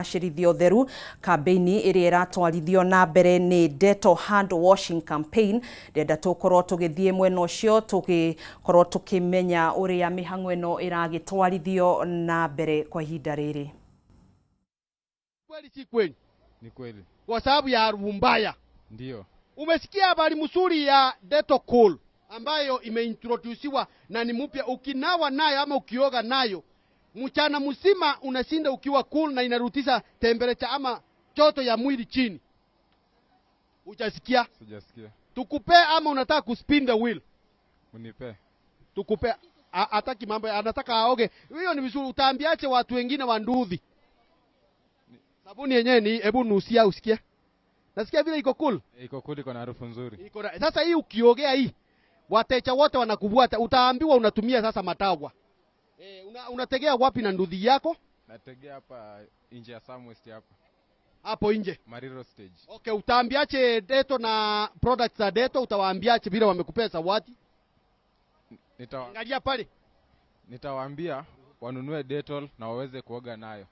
Kũgacĩrithia ũtheru, kambĩini ĩrĩa ĩratwarithio na mbere nĩ Dettol Hand Washing Campaign. Ndĩrenda tũkorwo tũgĩthiĩ mwena ũcio tũgĩkorwo tũkĩmenya ũrĩa mĩhang'o ĩno ĩragĩtwarithio na mbere kwa ihinda rĩrĩ. Kweli si kweli? Ni kweli. Kwa sababu ya harufu mbaya. Ndio. Umesikia habari mzuri ya Dettol Cool ambayo imeintroduciwa na ni mpya. Ukinawa nayo ama ukioga nayo mchana mzima unashinda ukiwa cool na inarudisha temperature ama joto ya mwili chini. Hujasikia? Sijasikia. Tukupe ama unataka kuspin the wheel? Unipe. Tukupe. Hataki mambo, anataka aoge. Hiyo ni vizuri. Utaambiache watu wengine wa nduthi? Sabuni yenyewe ni, hebu nusia usikie. Nasikia vile iko cool. Iko cool, iko na harufu nzuri. Iko na, sasa hii ukiogea hii, wateja wote wanakufuata, utaambiwa unatumia sasa matawa. Unategea wapi na nduthi yako? Nategea hapa nje ya Samwest hapa. Hapo nje. Mariro stage. Okay, utaambiache Dettol na products za Dettol, utawaambiache vile wamekupea zawadi? Angalia pale. Nitawaambia wanunue Dettol na waweze kuoga nayo.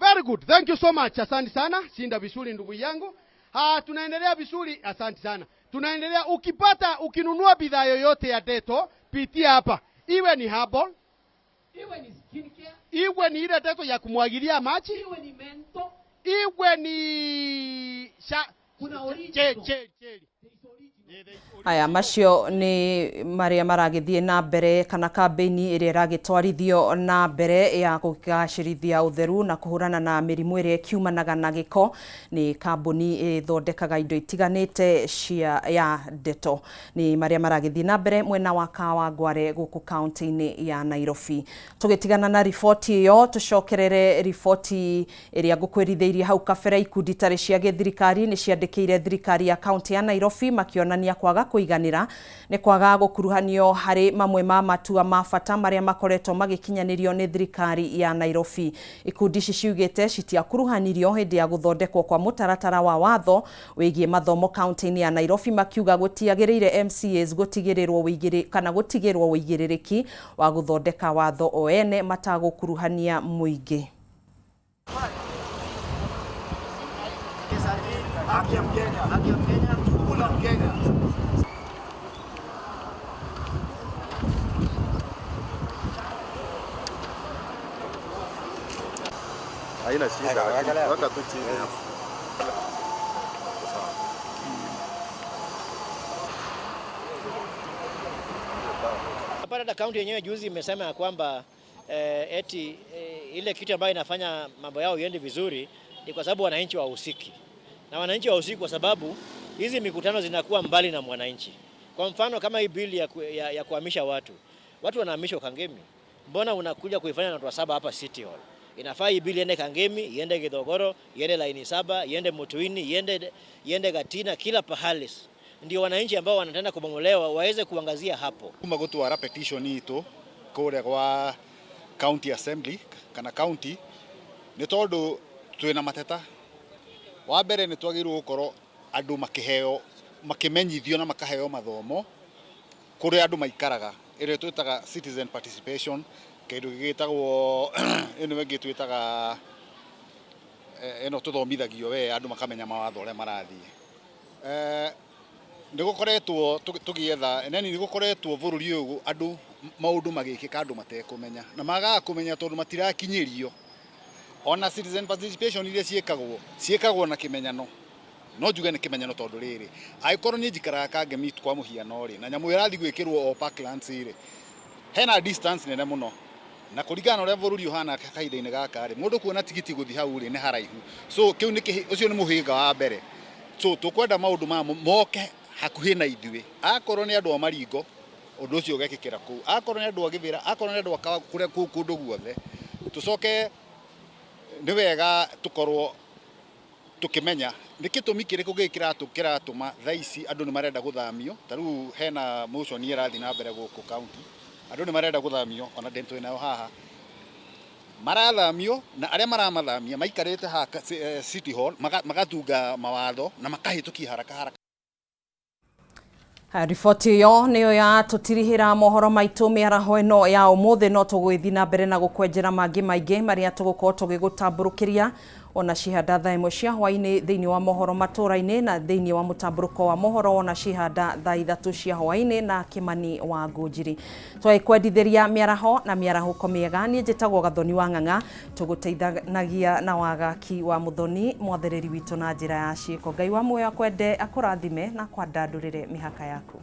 Very good. Thank you so much. Asante sana. Shinda vizuri ndugu yangu. Tunaendelea vizuri. Asante sana. Tunaendelea. Ukinunua bidhaa yoyote ya Dettol, pitia hapa. Iwe ni herbal, iwe ni skincare, iwe ni ile Dettol ya kumwagilia maji, iwe ni mento, iwe ni sha, kuna original. Che, che, che. Aya macio nĩ marĩa maragĩthiĩ na mbere kana kambĩini ĩrĩa ĩragĩtwarithio na mbere ya kũgacĩrithia ũtheru na kũhũrana na mĩrimũ ĩrĩa ĩkiumanaga na gĩko nĩ kambuni ĩthondekaga indo itiganĩte cia ya Dettol. Nĩ marĩa maragĩthiĩ na mbere mwena wa Kawangware gũkũ kaunti-inĩ ya Nairobi. Tũgĩtigana na riboti ĩyo, tũcokerere riboti ĩrĩa ngũkwĩrithĩirie hau kabere. Ikundi itarĩ cia gĩthirikari nĩ ciandĩkĩire thirikari ya kaunti ya Nairobi makĩonania kwaga kũiganĩra nĩ kwaga gũkuruhanio harĩ mamwe ma matua ma bata marĩa makoretwo magĩkinyanĩrio nĩ thirikari ya Nairobi. Ikundi ici ciugĩte citiakuruhanirio hĩndĩ ya gũthondekwo kwa mũtaratara wa watho wĩgiĩ mathomo kaunti-inĩ ya Nairobi, makiuga gũtiagĩrĩire MCAs gũtigĩrĩrwo wĩigĩrĩ, kana gũtigĩrwo wĩigĩrĩrĩki wa gũthondeka watho o ene matagũkuruhania mũingĩ. Haki ya Mkenya, haki ya Mkenya, jukumu la Mkenya. Haina shida, weka tu chini hapo. Hapana, hata kaunti yenyewe juzi imesema ya kwamba eti ile kitu ambayo inafanya mambo yao iende vizuri ni kwa sababu wananchi wahusiki. Na wananchi wahusiki kwa sababu hizi mikutano zinakuwa mbali na mwananchi. Kwa mfano kama hii bill ya kuhamisha watu, watu wanahamishwa Kangemi. Mbona unakuja kuifanya na watu 7 hapa City Hall? Inafaa hii bill iende Kangemi, iende Githogoro, iende Laini 7, iende Mutuini, iende Gatina, kila pahali. Ndio wananchi ambao wanataka kubomolewa waweze kuangazia hapo. Kuma gutwara petition itu kuria gwa county assembly kana county ni tondu twina mateta. Wa mbere ni twagĩrĩirwo gũkorwo andũ makĩheo, makĩmenyithio na makaheo mathomo kũrĩa andũ maikaraga, ĩrĩa twĩtaga citizen participation, kĩndũ gĩgĩtagwo ĩno ĩngĩ twĩtaga ĩno tũthomithagio we andũ makamenya mawatho ũrĩa marathiĩ. Nĩ gũkoretwo tũgĩetha, nani nĩ gũkoretwo bũrũri ũyũ andũ maũndũ magĩkĩka andũ matekũmenya na magaga kũmenya tondũ matirakinyĩrio. Ona citizen participation iria ciĩkagwo, ciĩkagwo na kĩmenyano. No njuge nĩ kĩmenyano tondũ rĩrĩ, angĩkorwo niĩ njikaraga Kangemi kwa mũhiano rĩ, na nyamũ ĩrathiĩ gwĩkĩrwo o Parklands rĩ, hena distance nene mũno. Na kũringana na ũrĩa bũrũri ũhana kahinda-inĩ gaka rĩ, mũndũ kuona tigiti gũthiĩ hau rĩ, nĩ haraihu. So kĩu nĩ kĩhĩ-, ũcio nĩ mũhĩnga wa mbere. So tũkwenda maũndũ maya moke hakuhĩ na ithuĩ. Akorwo nĩ andũ a Maringo, ũndũ ũcio ũgekĩkĩra kũu. Akorwo nĩ andũ a Gĩthĩra, akorwo nĩ andũ a Kawa, kũrĩa kũu kũndũ guothe. Tũcoke nĩ wega tũkorwo tũkĩmenya nĩ gĩtũmi kĩrĩkũ gĩkĩ kĩratũma thaa ici andũ nĩ marenda gũthamio. Ta rĩu hena motion ĩrathiĩ na mbere gũkũ county, andũ nĩ marenda gũthamio, ona ndĩ twĩ nayo haha. Marathamio na arĩa maramathamia maikarĩte haha City Hall, magatunga mawatho na makahĩtũkia haraka haraka. Riboti ĩyo nĩyo yatũtirihĩra mohoro maitũ mĩaraho ĩno ya ũmũthĩ, no tũgũgĩthiĩ na mbere na gũkwenjera mangĩ maingĩ marĩa tũgũkorwo tũgĩgũtambũrũkĩria. Ona cihanda thaa 1 cia hwaĩ-inĩ thĩinĩ wa mohoro matũra-inĩ na thĩinĩ wa mũtambũrũko wa mohoro ona cihanda thaa 3 cia hwaĩ-inĩ na Kimani wa Ngũnjiri. Twakwendithĩria mĩaraho na mĩarahũko mĩega. Niĩ njĩtagwo Gathoni wa Ng'ang'a, tũgũteithanagia na wagaki wa Mũthoni mwathĩrĩri witũ na njĩra ya ciĩko. Ngai wa muoyo akwende, akũrathime na akwandandũrĩre mĩhaka yaku.